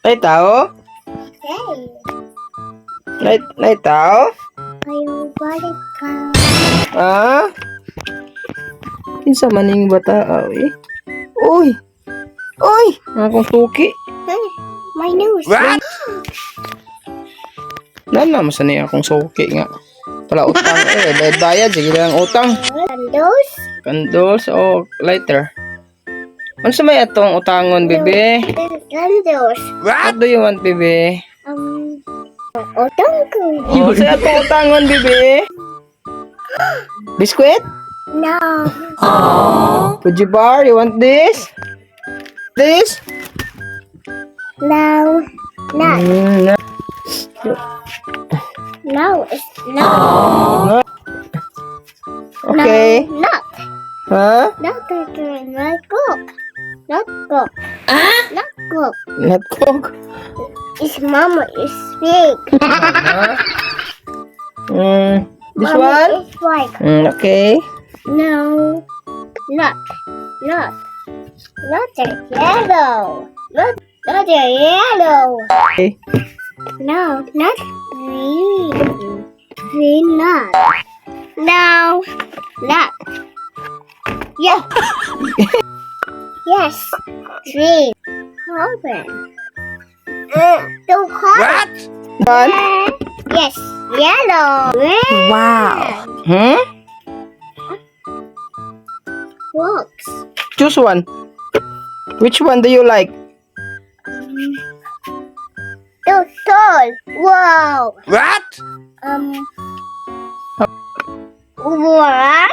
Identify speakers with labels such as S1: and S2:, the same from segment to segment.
S1: Ay, tao?
S2: Hey.
S1: Nay tao?
S2: Ayaw balik ka.
S1: Ah? Kinsa man ning bata, eh? Uy! Uy! Ang akong suki.
S2: Hey, my nose.
S1: What? Nana, masa niya akong suki nga. Pala utang eh, bayad bayad, sige lang utang.
S2: Nose.
S1: Candles o lighter. Unsa may atong utangon, bebe?
S2: Candles.
S1: What do you want, bebe?
S2: Utang ko.
S1: Oh, sa atong utangon, bebe? Biscuit?
S2: No.
S1: Fuji bar, you want this? This?
S2: No. Not.
S1: No.
S2: No. It's no.
S1: No. Okay.
S2: No, not.
S1: Huh?
S2: Not not cook. Not cook. Not cook.
S1: Not cook.
S2: It's mama is big.
S1: Huh? This
S2: Mama
S1: one?
S2: is like
S1: Okay.
S2: No. Not. Not. Not the yellow. Not the yellow.
S1: Okay.
S2: No, not green. Green not. No, not. Yeah. Yes. Green. Open. The heart.
S1: One?
S2: Yes. Yellow. Red.
S3: Wow.
S1: Hmm?
S2: Books.
S1: Choose one. Which one do you like?
S2: The tall. Wow.
S4: What?
S2: One.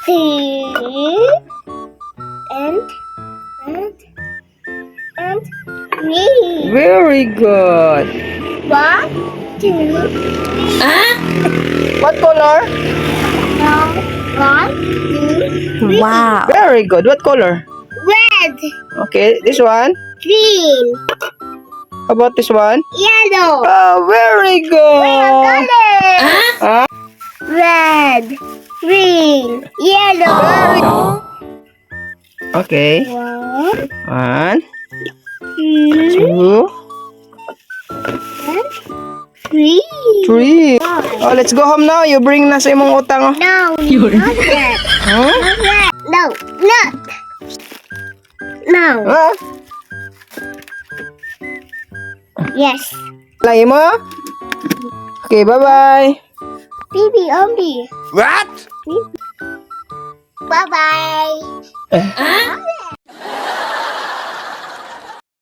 S2: Two. And three.
S1: Very good.
S2: One, two,
S1: What color?
S2: No. One, two, three.
S3: Wow.
S1: Very good. What color?
S2: Red,
S1: Okay, this one.
S2: Green,
S1: How about this one?
S2: Yellow.
S1: Oh, very good.
S2: Color.
S1: Ah,
S2: Red, green, yellow.
S1: Okay.
S2: One,
S1: One,
S2: two,
S1: two,
S2: and three.
S1: Three. Oh, let's go home now. You bring na sa imong utang. Oh.
S2: No, not yet.
S1: Huh?
S2: Not yet. No, not. No.
S1: Ah,
S2: Yes.
S1: Lang mo? Okay, bye-bye.
S2: Baby only.
S4: What?
S2: Bye bye.
S1: Eh.